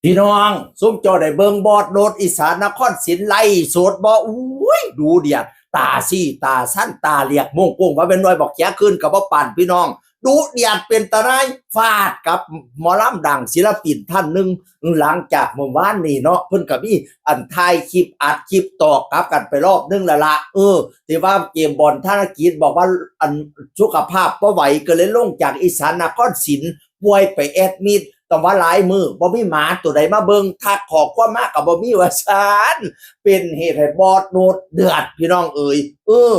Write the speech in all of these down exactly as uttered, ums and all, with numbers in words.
พี่น้อง ซุมเจ้าได้เบิ่งบอสโนดอีสานนครศิลป์ไลฟ์สดบ่ อุ้ย ดูเดือด ตาซี้ตาซั้น ตาเหลียกโมงโกง ว่าแม่นหน่วยบักเขียคืนก็บ่ปาน พี่น้อง ดุเดือดเป็นตาหน่าย ฟาดกับหมอลำดัง ศิลปินท่านหนึ่ง หลังจากเมื่อวานนี้เนาะ เพิ่นก็มีอันถ่ายคลิป อัดคลิปตอบกลับกันไปรอบนึงแล้วละ เออ ที่ว่าเกมบอลธนกิจบอกว่าอันสุขภาพบ่ไหว ก็เลยลงจากอีสานนครศิลป์ ป่วยไปแอดมิด ต้องว่าหลายมื้อ บ่มีหมาตัวใดมาเบิ่ง ทักข้อความมาก็บ่มี ว่าซั่น เป็นเหตุให้บอสโนดเดือด พี่น้องเอ๋ย เออ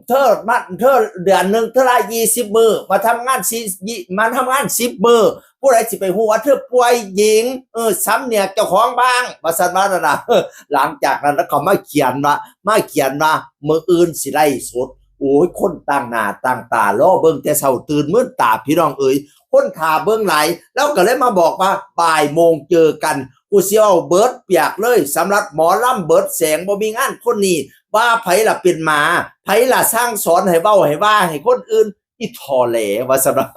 เธอมา เธอเดือนหนึ่งเธอละยี่สิบมื้อ มาทำงานสิ ยี่ มาทำงานสิบมื้อ ผู้ใดสิไปฮู้ว่าเธอป่วยหญิง เออ สำเนียกเจ้าของบ้าง ว่าซั่นว่านั่นน่ะ หลังจากนั้นแล้วเขามาเขียนว่า มาเขียนว่า มื้ออื่นสิไลฟ์สด โอ้ย คนตั้งหน้าตั้งตารอเบิ่งแต่เช้าตื่นมื่นตา พี่น้องเอ๋ย คนถ่าเบิ่งหลาย แล้วก็เลยมาบอกว่าบ่ายโมงเจอกัน กูสิเอาเบิดเปียกเลย สำหรับหมอลำเบิดแสง บ่มีงานคนนี้ ว่าไผล่ะเป็นหมา ไผล่ะสั่งสอนให้เว้าให้ว่าให้คนอื่น อีทอแหล ว่าซั่นว่า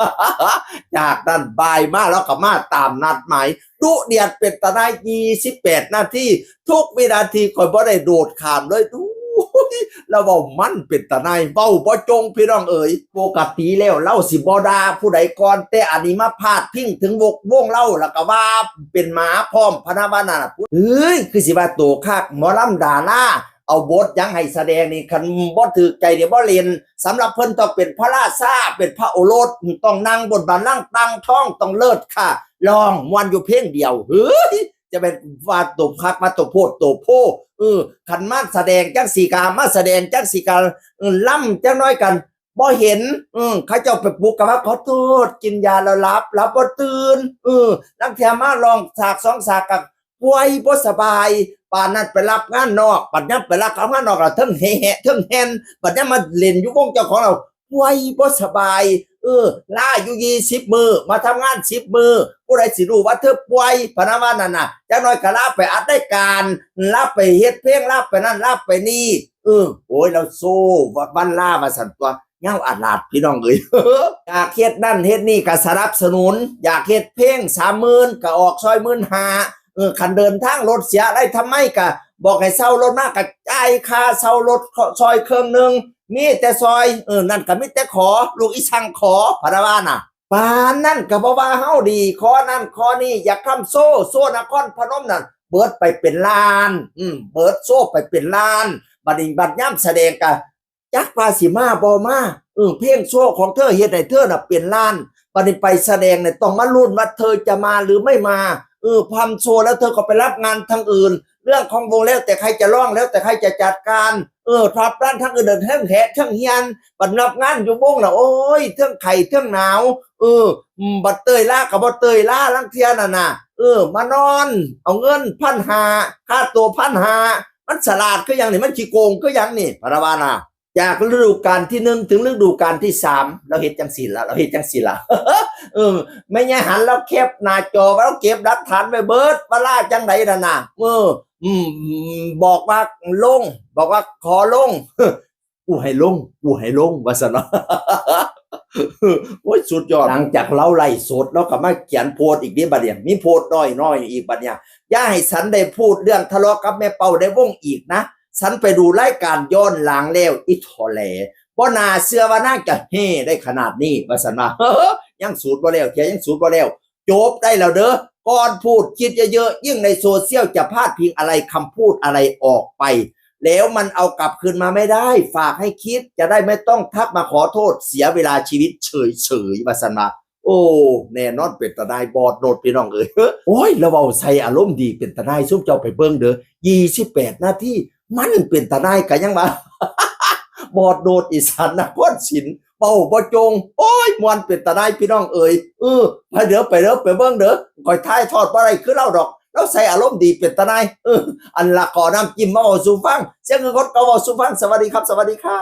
จากนั้นบ่ายมาแล้วก็มาตามนัดหมาย ดุเดือดเป็นตาหน่าย ยี่สิบแปดนาที ทุกวินาทีข้อยบ่ได้โดดข้ามเลย ดู แล้วเว้ามันเป็นตาหน่าย เว้าบ่จง พี่น้องเอ๋ย ปกติแล้วลาวสิบ่ด่าผู้ใดก่อน แต่อันนี้มาพาดพิงถึงวง วงลาว แล้วก็ว่าเป็นหมาพร้อม พะนะว่านั่นน่ะ เฮ้ย คือสิว่าโตคัก หมอลำดารา เอาบทหยังให้แสดงนี่ คันบ่ถืกใจนี่บ่เล่น สำหรับเพิ่นต้องเป็นพระราชา เป็นพระโอรส ต้องนั่งบนบัลลังก์ตั้งท้อง ต้องเลิศค่ะ ร้องม่วนอยู่เพลงเดียว เฮ้ย จะเป็นว่าโตคัก ว่าโตโพดโตโพ เออ คันมาแสดงจังซี่กะ มาแสดงจังซี่กะ เออ ลำจังน้อยกัน บ่เห็น เออ เขาเจ้าไปปลุกกะว่า ขอโทษ กินยาแล้วหลับ หลับบ่ตื่น เออ ลางเทื่อมาร้องฉากสองฉากกะป่วยบ่สบาย ปานนั้นไปรับงานนอก บัดยามไปรับงานนอกแล้วเทิงแหะเทิงแห่น บัดยามมาเล่นอยู่วงเจ้าของแล้ว ป่วยบ่สบาย เออ ลาอยู่ยี่สิบมื้อ มาทำงานสิบมื้อ ผู้ใดสิรู้ว่าเธอป่วย พะนะว่านั่นน่ะ จักหน่อยก็ลาไปอัดรายการ ลาไปเฮ็ดเพลง ลาไปนั่น ลาไปนี่ เออ โอ้ย แล้วโซ่วันลาว่าซั่นตัวยาวอาดลาด พี่น้องเอ๋ย อยากเฮ็ดนั่นเฮ็ดนี่ก็สนับสนุน อยากเฮ็ดเพลงสามหมื่นก็ออกซอยหมื่นห้า เออ คันเดินทางรถเสียอะไรทำไมก็บอกให้เช่ารถมาก็จ่ายค่าเช่ารถซอยเครื่องหนึ่ง มีแต่ซอย เออ นั่นก็มีแต่ขอ ลูกอีช่างขอ พะนะว่าน่ะ ปานนั่นก็บ่ว่าเฮาดี ขอนั่นขอนี่ อยากทำโซ่ โซ่นครพนมนั่น เบิดไปเป็นล้าน อืม เบิดโซ่ไปเป็นล้าน บัดนี้บัดยามแสดงก็จักว่าสิมาบ่มา เออ เพลงโซ่ของเธอเฮ็ดให้เธอน่ะเป็นล้าน บัดนี้ไปแสดงเนี่ยต้องมาลุ้นว่าเธอจะมาหรือไม่มา เออ พอโซ่แล้วเธอก็ไปรับงานทางอื่น เรื่องของวงแล้วแต่ใครจะร้อง แล้วแต่ใครจะจัดการ เออ รับงานทางอื่นเดินเทิงแหะเทิงเฮียน บัดรับงานอยู่วงน่ะ โอ้ย เทิงไข้เทิงหนาว เออ อืม บัดเตยลาก็บ่เตยลา ลางเทื่อนั่นน่ะ เออ มานอน เอาเงินพันห้า ค่าตัวพันห้า มันฉลาดคือหยังนี่ มันขี้โกงคือหยังนี่ พะนะว่าน่ะ จากฤดูกาลที่หนึ่งถึงฤดูกาลที่สาม เราเฮ็ดจังซี่ล่ะ เราเฮ็ดจังซี่ล่ะ เออ แม่ยายหันเราแคปหน้าจอไว้ เราเก็บหลักฐานไว้เบิด ว่าลาจังใดนั่นน่ะ เออ อืม บอกว่าลง บอกว่าขอลง กูให้ลง กูให้ลง ว่าซั่นเนาะ โอ้ย สุดยอด หลังจากเราไลฟ์สด เราก็มาเขียนโพสต์อีกเด้บัดเนี่ย มีโพสต์น้อยๆอีกบัดเนี่ย อย่าให้ฉันได้พูดเรื่องทะเลาะกับแม่เป้าในวงอีกนะ ฉันไปดูรายการย้อนหลังแล้ว อีทอแหล บ่น่าเชื่อว่านางจะเฮ่ได้ขนาดนี้ ว่าซั่นว่า ยังสูดบ่แล้ว เทียยังสูดบ่แล้ว จบได้แล้วเด้อ ก่อนพูดคิดเยอะๆ ยิ่งในโซเชียลจะพาดพิงอะไร คำพูดอะไรออกไป แล้วมันเอากลับคืนมาไม่ได้ ฝากให้คิด จะได้ไม่ต้องทักมาขอโทษ เสียเวลาชีวิตเฉยๆ ว่าซั่นว่า โอ้ แน่นอนเป็นตาหน่ายบอสโนด พี่น้องเอ๋ย โอ้ย แล้วเว้าใส่อารมณ์ดีเป็นตาหน่าย ซุมเจ้าไปเบิ่งเด้อ ยี่สิบแปดนาที มันเป็นตาหน่ายก็ยังว่า บอสโนดอีสานนครศิลป์ เว้าบ่จง โอ้ย ม่วนเป็นตาหน่าย พี่น้องเอ๋ย เออ ไปเด้อ ไปเด้อ ไปเบิ่งเด้อ ข้อยถ่ายทอดบ่ได้คือลาวดอก ลาวใส่อารมณ์ดีเป็นตาหน่าย เออ อันละขอน้ำจิ้มมาเว้าสู่ฟัง เสียงเงินคนเก่าเว้าสู่ฟัง สวัสดีครับ สวัสดีครับ